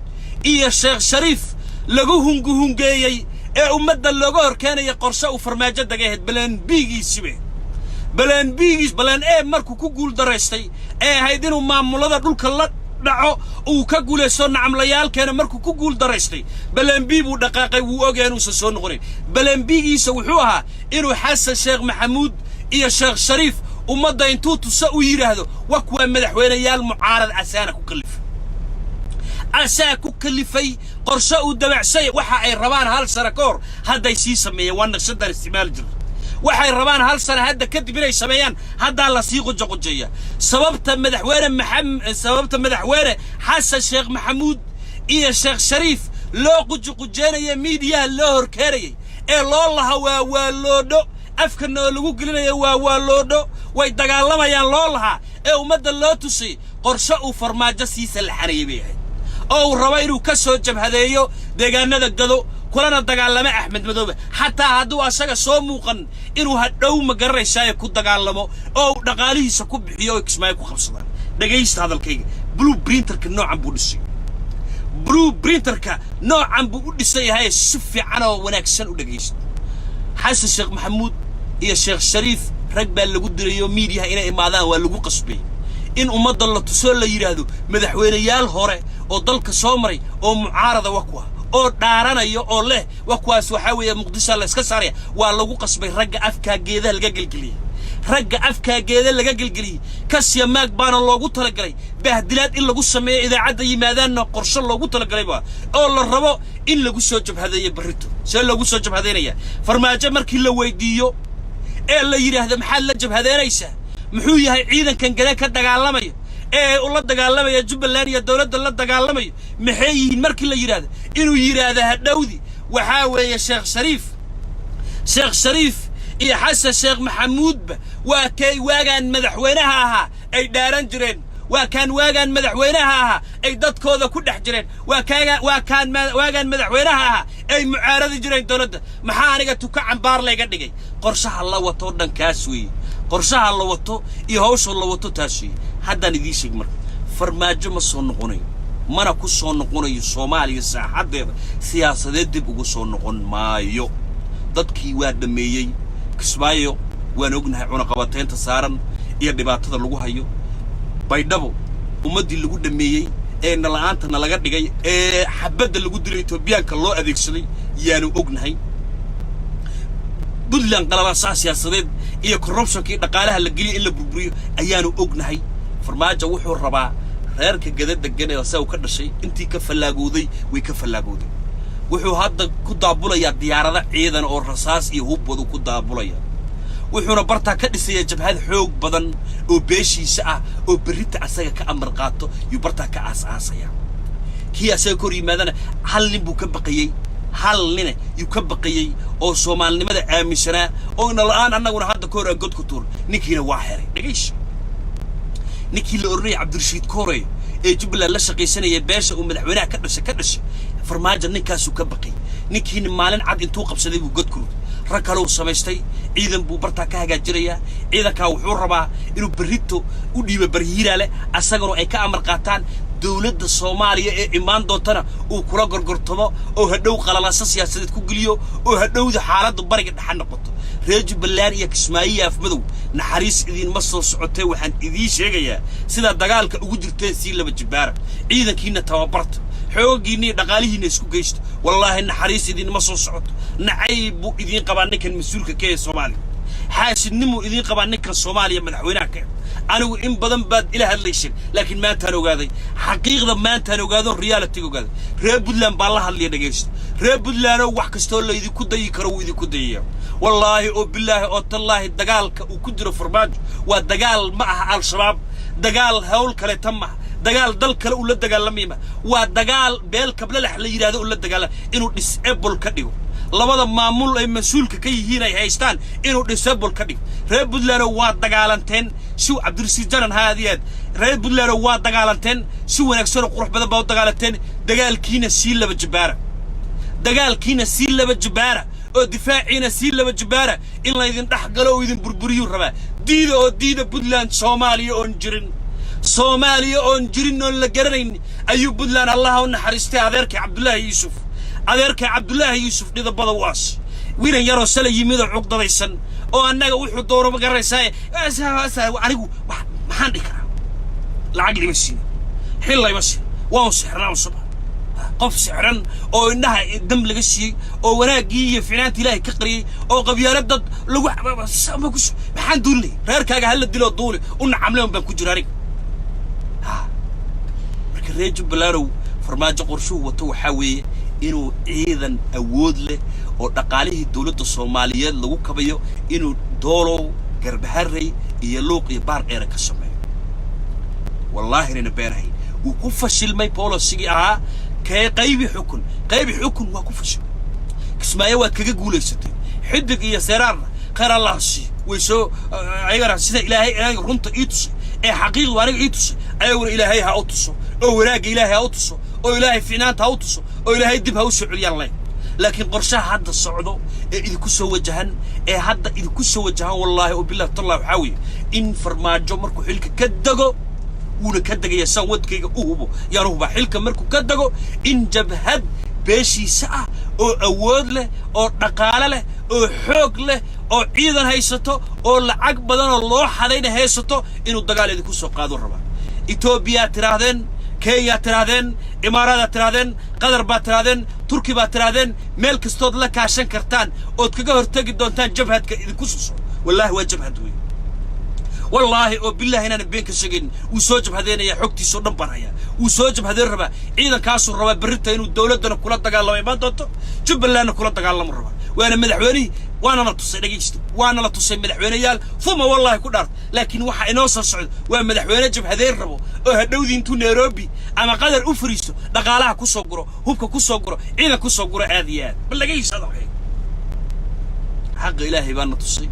iyo Sheekh Shariif lagu hunguhungeeyey ee ummadda looga hor keenaya, qorshe uu Farmaajo degay ahayd. Plan B-giisibe, plan B-giis, plan A markuu ku guul daraystay ee ahayd inuu maamulada dhulka la dhaco uu ka guulaysto nacamlayaalkeena, markuu ku guul daraystay, plan B buu dhaqaaqay. Wuu ogyahay inuusan soo noqonayn. Plan B-giisa wuxuu ahaa inuu Xasan Sheekh Maxamuud iyo Sheekh Shariif ummadda intuu tuso u yidhaahdo wa kuwaa madaxweyneyaal mucaarad. Asaana ku kallifay, asaa ku kalifay qorshe uu dabacsay. Waxa ay rabaan hal sano ka hor hadday sii sameeyeen. Waa naqshadan isticmaali jirta. Waxay rabaan hal sano hadda kadib inay sameeyaan, haddaa lasii qojoqojeeya. Sababta madaxweyne sababta madaxweyne Xasan Sheekh Maxamuud iyo Sheekh Shariif loo qujuqujeynaya, miidiyaha loo horkeenayay ee loo laha waa waaloodho, afkana oo lagu gelinaya waa waaloodho, way dagaalamayaan loo lahaa, ee ummadda loo tusay, qorshe uu Farmaajo sii sallaxanayay bay ahayd, oo uu rabo inuu ka soo jabhadeeyo deegaanada Gado, kulana dagaalamo Axmed Madoobe, xataa hadduu asaga soo muuqan, inuu hadhow, ma garanaysaaye, ku dagaalamo oo uu dhaqaalihiisa ku bixiyo oo Kismaayo ku qabsadaan. Dhegaysta hadalkayga. Blueprinterka noocan buu dhisay, blueprinterka noocan buu u dhisan yahay. Si fiican oo wanaagsan u dhegaysta. Xasan Sheekh Maxamuud iyo Sheekh Shariif rag baa lagu dirayo miidiyaha inay imaadaan, waa lagu qasbay in ummadda la tusoo la yidhaahdo madaxweyneyaal hore oo dalka soo maray oo mucaarada wa kuwa oo dhaaranaya oo leh wa kuwaas. Waxaa weeye Muqdishoa la iska saaraya. Waa lagu qasbay. Ragga afkaa geedaha laga gelgeliyey, ragga afkaa geeda laga gelgeliyey, kasya maag baana loogu talagalay bahdilaad in lagu sameeyo. Idaacadda yimaadaanna qorshe loogu talagalay ba oo la rabo in lagu soo jabhadeeyo barrito. See loogu soo jabhadeynaya? Farmaajo markii la weydiiyo ee la yidhaahdo maxaad la jabhadeynaysaa, muxuu yahay ciidankan Gade ka dagaalamaya ee ula dagaalamaya Jubbaland iyo dowladda la dagaalamayo, maxay yihiin markii la yidhaahdo, inuu yidhaahdo hadhowdi waxaa weeye Sheekh Shariif, Sheekh Shariif iyo Xasan Sheekh Maxamuudba waa kay waagaan madaxweynaha ahaa ay dhaaran jireen, waa kaan waagaan madaxweynaha ahaa ay dadkooda ku dhex jireen, waa kaan waagaan madaxweynaha ahaa ay mucaaradi jireen dowladda, maxaa aniga tuka cambaar layga dhigay? Qorshaha la wato dhan kaas weeye. Qorshaha la wato iyo hawsha la wato taas weeye. Haddaan idiin sheeg marka, Farmaajo ma soo noqonayo, mana ku soo noqonayo Soomaaliya. Saaxaddeeda siyaasadeed dib ugu soo noqon maayo. Dadkii waa dhammeeyey. Kismaayo waan ognahay cunaqabateynta saaran iyo dhibaatada lagu hayo. Baydhabo ummaddii lagu dhammeeyey ee nala'aantana laga dhigay ee xabadda lagu dilay Etoobiyaanka loo adeegsaday yaanu ognahay. Puntland qalabaasaha siyaasadeed iyo corruptionkii dhaqaalaha la geliyay in la burburiyo ayaanu ognahay. Farmaajo wuxuu rabaa reerka Gada degan ee asaga ka dhashay intii ka fallaagooday way ka fallaagooday. Wuxuu hadda ku daabulayaa diyaarado ciidan oo rasaas iyo hub wadu ku daabulaya. Wuxuuna bartaa ka dhisayaa jabhad xoog badan oo beeshiisa ah oo berrita asaga ka amar qaato yuu bartaa ka aas-aasaya. Kii asaga ka hor yimaadana, hal nin buu ka baqayey, hal nine yuu ka baqayey oo Soomaalinimada aaminsanaa oo inala-aan annaguna hadda ka hor aan god ku tuur. Ninkiina waa xeray. Dhegayso, ninkii la odhanayay Cabdirashiid Koorey ee Jubbaland la shaqaysanaya, beesha uu madaxweynaha ka dhashay Farmaajo, ninkaasuu ka baqay. Ninkiina maalin cad intuu qabsaday buu god ku riday. Rag kaleu samaystay, ciidan buu bartaa ka hagaajinayaa. Ciidankaa wuxuu rabaa inuu berrito u dhiibo Barhiiraale, asaguna ay ka amar qaataan. Dowladda Soomaaliya ee imaan doontana uu kula gorgortamo oo hadhow qalalasa siyaasadeed ku geliyo oo hadhowda xaaladdu Bariga Dhexa noqoto. Reer Jubbaland iyo Kismaayo iyo Afmadow, naxariis idiinma soo socotee. Waxaan idiin sheegayaa, sidaa dagaalka ugu jirteen sii laba jibbaara, ciidankiina tababarta, xooggiinna iyo dhaqaalihiinna isku geysto. Wallaahi naxariis idiinma soo socoto. Nacayb buu idiin qabaa ninkan mas-uulka ka ee Soomaaliya, xaasidnimuu idiin qabaa ninkan Soomaaliya madaxweynaha ka. Anigu in badan baad ila hadlayseen, laakiin maantaan ogaaday xaqiiqda, maantaan ogaado, reality ogaaday. Reer Puntland baan la hadlaya, dhegaysta. Reer Puntlandoo, wax kastoo laydinku dayi karo wuu idinku dayaya. Wallaahi oo bilaahi oo tallaahi, dagaalka uu ku jiro Farmaajo waa dagaal ma aha Al-Shabaab, dagaal hawl kaleeta maaha, dagaal dal kale uu la dagaalamaya ma waa dagaal beel Kablalax la yidhahdo uu la dagaalama, inuu disable ka dhigo labada maamul ay mas-uulka ka yihiin ay haystaan, inuu disable ka dhigo. Reer Puntlandoo, waa dagaalanteen si Cabdirasiid Janan haadiyaad. Reer Puntlandoo, waa dagaalanteen, si wanaagsanoo qurux badan baa u dagaalanteen. Dagaalkiina sii laba jabbaara, dagaalkiina sii laba jabbaara oo difaaciina sii laba jabbaara. In laydin dhex galo oo idin burburiyuu rabaa. Diida oo diida. Puntland Soomaaliya oon jirin, Soomaaliya oon jirin oon la garanayn ayuu Puntland, Allaha u naxariistay, adeerkay Cabdullaahi Yuusuf, adeerkay Cabdullaahi Yuusuf dhidabada u aas. Wiilan yaroo sala yimidoo cugdadaysan oo annaga wuxuu doono ma garanaysaa. Anigu maxaan dhihi karaa? Lacag lima siinin, xil layma siin, waan sixranaa un suba qof sixran oo indhaha dam laga siiyey oo wanaaggii iyo ficnaanta Ilaahay ka qariyey oo qabyaalo dad lagu maxaan duulinay? Reerkaaga hala diloo duuli u nacamle un baan ku jira aniga. Marka reer Jubbalandow, Farmaajo qorshuhu wato waxaa weeye inuu ciidan awood leh oo dhaqaalihii dowladda Soomaaliyeed lagu kabayo inuu Doolow, Garbaharey iyo Luuq iyo Baar Dheere ka sameeyo. Wallaahina beenahay, wuu ku fashilmay policygii ahaa kee qaybi xukun, qaybi xukun, waa ku fashilmay. Kismaayo waad kaga guulaysatay. Xidig iyo Seeraarna khayr Allah siiyo, way soo ayagana sida Ilaahay aniga runta ii tusay ee xaqiiqdu aniga ii tusay, ayaguna Ilaahay ha u tuso oo wanaagga Ilaahay ha u tuso oo Ilaahay ficnaanta ha u tuso oo Ilaahay dib ha u soo celiyaan leh. Laakiin qorshaha hadda socdo ee idinku soo wajahan, ee hadda idinku soo wajahan, wallaahi oo billahi tallah, waxaa weeye in Farmaajo markuu xilka ka dego, wuuna ka degaya saan wadkayga u hubo yaan u hubaa, xilka markuu ka dego in jabhad beeshiisa ah oo awood leh oo dhaqaale leh oo xoog leh oo ciidan haysato oo lacag badanoo loo xadayna haysato inuu dagaal idinku soo qaado rabaa. Etoobiyaad tidhaahdeen, Kenyaad tidhaahdeen, Imaaraadaad tidhaahdeen, Qatar baad tidhaahdeen, Turki baad tidhaahdeen, meel kastood la kaashan kartaan ood kaga hortegi doontaan jabhadka idinku soo socdo. Wallaahi waa jabhad weyn, wallaahi oo billahi inaanan been ka sheegayn. Wuu soo jabhadeenayaa, xogtiisoo dhan baan hayaa. Wuu soo jabhadeen rabaa, ciidankaasuu rabaa berrita inuu dowladdana kula dagaalamo imaan doonto, Jubbalandna kula dagaalamo rabaa. Waana madaxweynihii, waana la tusay. Dhegaysto, waana la tusay madaxweyneyaal fuma wallaahi ku dhaart. Laakiin waxa inoo soo socdo waa madaxweyne jabhadeen rabo oo hadhowdii intuu Nairobi ama Qatar u fariisto dhaqaalaha ku soo guro, hubka ku soo guro, ciidan ku soo guro. Aad iyo aad bal dhegayso hadalkayga. Xaqa Ilaahay baana tusay,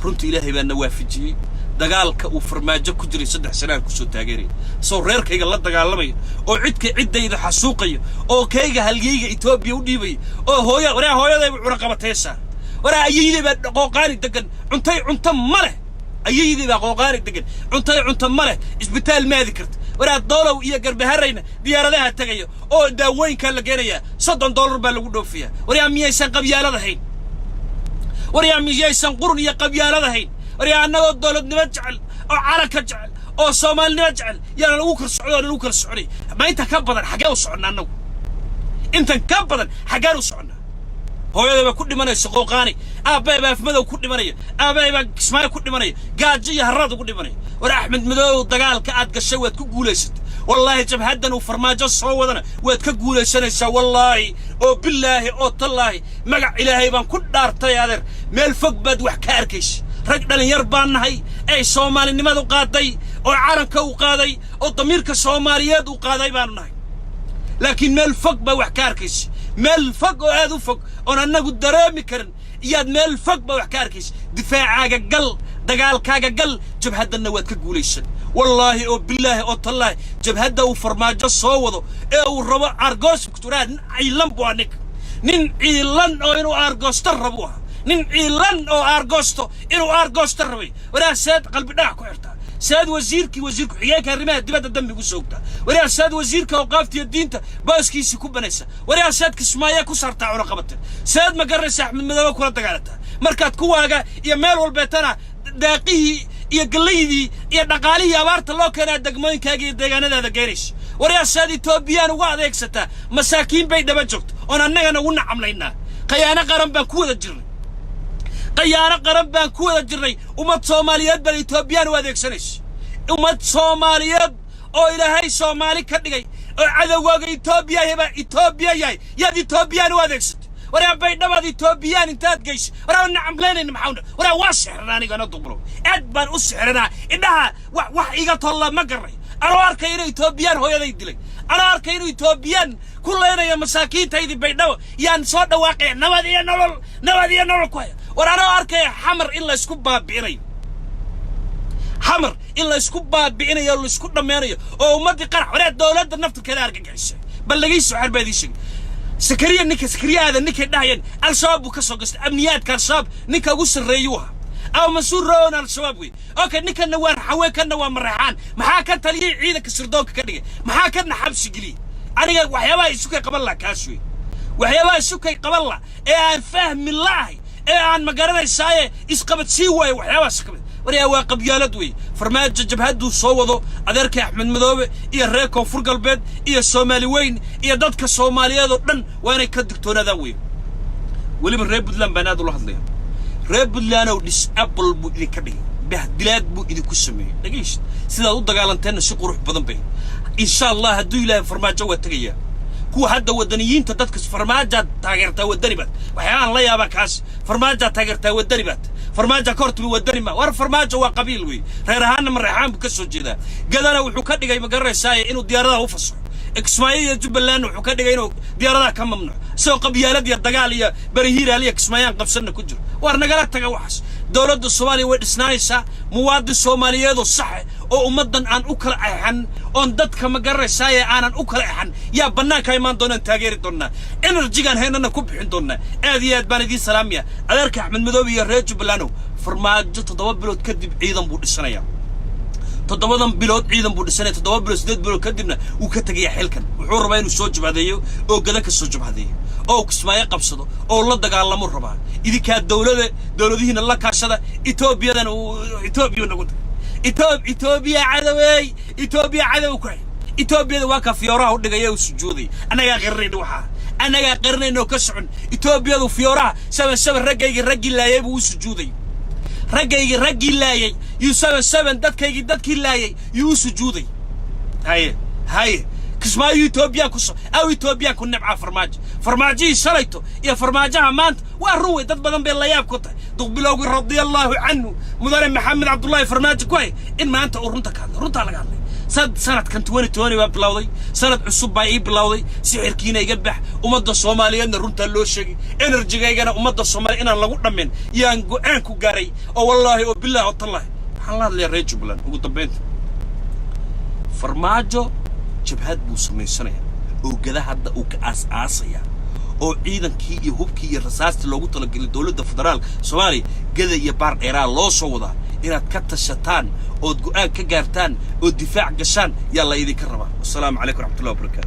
runta Ilaahay baana waafajiyey. Dagaalka uu Farmaajo ku jiray 3 sanaan kusoo taageeraya, soo reerkayga la dagaalamaya oo cidka ciddayda xasuuqaya oo kayga halyeyga Etoobiya u dhiibaya oo hooya waraa hooyadayba cunaqabataysaa, waraa ayayday baa Qooqaani degan, cuntay cunto ma leh. Ayaydii baa Qooqaani degan, cuntay cunto ma leh, isbitaal maadi karta. Waraa Doolow iyo Garbaharayna diyaaradaha tegaya oo daawooyinkaa la geenaya, $30 baa lagu dhoofiyaa. Waryaa miyaysan qabyaalad ahayn? Waryaa miyaysan qurun iyo qabyaalad ahayn? Waryaa annagoo dowladnimo jecel oo calanka jecel oo Soomaalinimo jecel yaana lagu kala socdo, lagu kala soconay. Ma inta ka badan xaggee u soconnaa annagu? Intan ka badan xaggeen u soconnaa? Hooyaday baa ku dhimanaysa Qooqaani, aabbahay baa Afmadow ku dhimanaya, aabbahay baa Kismaayo ku dhimanaya, gaajo iyo harraad ugu dhimanaya. War Axmed Madoow, dagaalka aad gashay waad ku guulaysatay. Wallaahi jabhaddan uu Farmaajo soo wadana waad ka guulaysanaysaa. Wallaahi oo bilaahi oo tallaahi, magac Ilaahay baan ku dhaartay, adeer, meel fog baad wax ka arkaysa. Rag dhalinyar baan nahay ee Soomaalinimadu qaaday oo calanka u qaaday oo damiirka Soomaaliyeed u qaaday baanu nahay, laakiin meel fog baa wax ka arkaysa, meel fog oo aad u fog oon annagu dareemi karin iyaad meel fog baa wax ka arkaysa. Difaacaaga gal, dagaalkaaga gal, jabhaddanna waad ka guulaysan, wallaahi oo bilaahi oo tallaahi. Jabhadda uu Farmaajo soo wado ee uu rabo argoos kuturaa, nin ciilan buu ah, ninka nin ciilan oo inuu aargoosto rabu ahaa, nin ciilan oo aargoosto, inuu aargoosto rabay. Waraa seed Qalbi Dhagax ku xirtaa? Saad wasiirkii, wasiir ku-xigeenka arrimaha dibadda dambi ku soogtaa? Waraa saad wasiirka awqaaftiyo diinta booskiisii ku banaysa? Waraa saad Kismaayo ku saartaa cunaqabateen? Saad, ma garanaysa, Axmed Madoobe kula dagaalataa markaad kuwaaga iyo meel walbeetana daaqihii iyo gallaydii iyo dhaqaalihii abaarta loo keenaa degmooyinkaaga iyo deegaanadaada geenaysa? Waraa saad Etoobiyaan uga adeegsataa masaakiin bay dhaba joogto oon annagana ugu nacamlaynaa? Khayaano qaran baan ku wada jirnay, khayaano qaran baan ku wada jirnay. Ummad Soomaaliyeed baad Etoobiyaan u adeegsanaysa, ummad Soomaaliyeed oo Ilaahay Soomaali ka dhigay oo cadowgooga Etoobiya yahay, Etoobiya yahay, yaad Etoobiyaan u adeegsatay. Waraa Baydhabaad Etoobiyaan intaad geysa, waraa nacamlaynayna maxaa? Waraa waa sixranaa, anigana duqlo aad baan u sixranaa, indhaha wax wax iga tolla ma garay. Anoo arkay inuu Etoobiyaan hooyaday dilay, anoo arkay inuu Etoobiyaan ku leynayo masaakiintaydii Baydhabo, yaan soo dhawaaqaya "Nabad iyo nolol, nabad iyo nolol" ku haya. War anoo arkaya Xamar in laysku baabi'inayo, Xamar in laysku baabi'inayo oo laysku dhammeynayo oo ummaddii qarax, waraa dowladda naftirkeeda argagixisay. Bal lagayso xer baa idiin sheegay. Sakariya, ninka Sakariya ninkay dhahayeen Al-Shabaab buu ka soo gastay, amniyaadka Al-Shabaab ninka ugu sarreeyuu ahaa ama Mansuur Roon Al-Shabaab wey. Okay, ninkanna waa Raxawe, kanna waa Mareexaan. Maxaa ka taliyey ciidanka sirdoonka ka dhigay? Maxaa kana xabsi geliyey? Aniga waxyaabaha isukay qaban laha kaas wey, waxyaabaha isukay qaban la ee aan fahmi la'ahay ee aan magaranaysaayee isqabadsii waayo waxyaabahaas ka mid. Waryaa, waa qabyaalad wey. Farmaajo jabhadduu soo wado, adeerkay Axmed Madoobe iyo reer Koonfur Galbeed iyo Soomaali weyn iyo dadka Soomaaliyeed oo dhan waa inay ka digtoonaadaan wey. Weliba reer Puntland baan aad ula hadlaya. Reer Puntlandow, disable buu idinka dhigay, bahdilaad buu idinku sameeyey. Dhegayst, sidaad u dagaalanteenna si qurux badan bay. Insha Allah, hadduu Ilaahay, Farmaajo waa tegayaa. Kuwa hadda wadaniyiinta dadka Farmaajaad taageertaa wadani baad, waxyaalaan la yaabaa kaas. Farmaajaad taageertaa wadani baad, Farmaaja ka hortumi wadani ma. War Farmaajo waa qabiil wey, reer ahaanna Mareexaan buu ka soo jeedaa. Gadana wuxuu ka dhigay, ma garanaysaa, inuu diyaaradaha u fasaxo. Kismaayo iyo Jubbaland wuxuu ka dhigay inuu diyaaradaha ka mamnuuc, isagoo qabyaalad iyo dagaal iyo barihiiraal iyo Kismaayaan qabsanna ku jiro. War nagala taga waxaas. Dowladda Soomaaliya way dhisnaanaysaa. Muwaadin Soomaaliyeedoo saxe oo ummaddan aan u kala exan oon dadka, ma garanaysaaye, aanan u kala exan yaa bannaanka imaan doonaan, taageeri doonnaa, energy-gaan haynana ku bixin doonnaa. Aad iyo aad baan idiin salaamaya. Adeerka Axmed Madoobe iyo reer Jubbalandow, Farmaajo 7 bilood kadib ciidan buu dhisanayaa. 7-dan bilood ciidan buu dhisanaya, 7 bilood, 8 bilood kadibna wuu ka tegayaa xilkan. Wuxuu rabaa inuu soo jabhadeeyo oo gada ka soo jabhadeeyo oo Kismaayo qabsado oo la dagaalamo rabaa. Idinkaa dowlada, dowladihiina la kaashada. Etoobiyadana Etoobiya nagu Etoobiya cadawey, Etoobiya cadow ku hay. Etoobiyada waa ka fiyooraha u dhigaya u sujuuday. Annagaa qarinayna, waxaa annagaa qarinayna oo ka socon. Etoobiyadu fiyooraha seven seven raggaygii raggii laayay buu u sujuuday, raggaygii raggii laayay yuu seven seven, dadkaygii dadkii laayay yuu u sujuuday. Haye haye, Kismaayo Etoobiyaan ku so aw Etoobiyaan ku nibcaa Farmaajo. Farmaajihii shalayto iyo farmaajaha maanta waa run wey. Dad badan bay layaab ku tahay Duqbilowgi radia allaahu canhu mudane Maxamed Cabdullaahi Farmaajo ku hay in maanta uu runta ka hadlay. Runtaa laga hadlay. Sanadkan 2020 baa bilowday, sanad cusub baa ii bilowday. Sixirkiina iga bax, ummadda Soomaaliyeedna runtaa loo sheegay. Energy-gaygana ummadda Soomaaliya inaan lagu dhammin yaan go'aan ku gaaray, oo wallaahi oo bilaahi oo tallaahi. Waxaan la hadlayaa reer Jubbaland ugu dambaynta. Farmaajo jabhad buu samaysanayaa oo gada hadda uu ka aas-aasaya oo ciidankii iyo hubkii iyo rasaastii loogu talagelay dowladda federaalka Soomaaliya gada iyo Baar Dheeraa loo soo wadaa. Inaad ka tashataan ood go'aan ka gaartaan oo difaac gashaan yaa la idinka rabaa. Wasalaamu calaykum raxmatullahi wabarakatu.